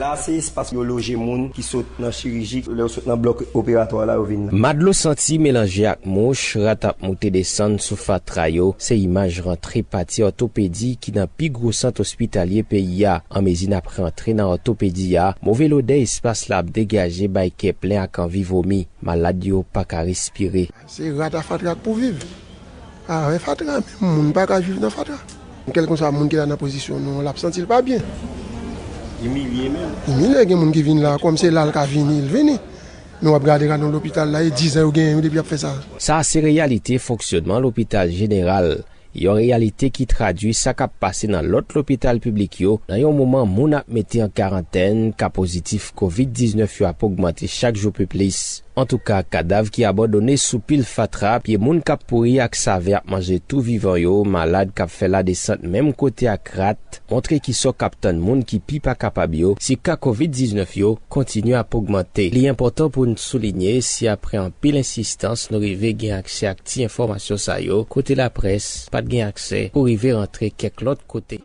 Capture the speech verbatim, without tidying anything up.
La se espas yo loje moun ki sot nan chiriji, lè yo sot nan blòk operatwa la, yo vin la. Madlo santi melanje ak mouch, rat ap moute desann sou fatra yo, se imaj rantre pati òtopedi ki nan pi gwo sant ospitalye peyi a. An mezi n ap rantre nan òtopedi a, move lodè espas la ap degaje bay kè plen ak anvi vomi. Malad yo pa ka respire. Se rat a fatra k pou viv. Avè fatra, menm moun pa ka viv nan fatra. Kèlkeswa moun ki la nan pozisyon nou an, l ap santi l pa byen. Imilye menm. Imilye, gen moun ki vin la, kòm se la l ka vini, l vini. Men w ap gade rat nan lopital la, e diz an yo genyen yo depi y ap fè sa. Sa a se reyalite fonksyònman lopital jeneral. Yon reyalite ki tradui sa k ap pase nan lòt lopital piblik yo nan yon moman moun ap mete an karantèn, ka pozitif kovid diznèf yo ap ogmante chak jou pi plis. Antouka, kadav ki abandone sou pil fatra, pye moun k ap pouri ak save ap manje tou vivan yo, malad k ap fè ladesant menm kote ak rat, montre kisa w k ap tann moun ki pi pa kapab yo si ka kovid diznèf yo kontinye ap ogmante. Li enpòtan pou n soulinye si apre anpil ensistans nou rive gen aksè ak ti enfòmasyon sa yo kote laprès pa t gen aksè pou rive rantre kèk lòt kote.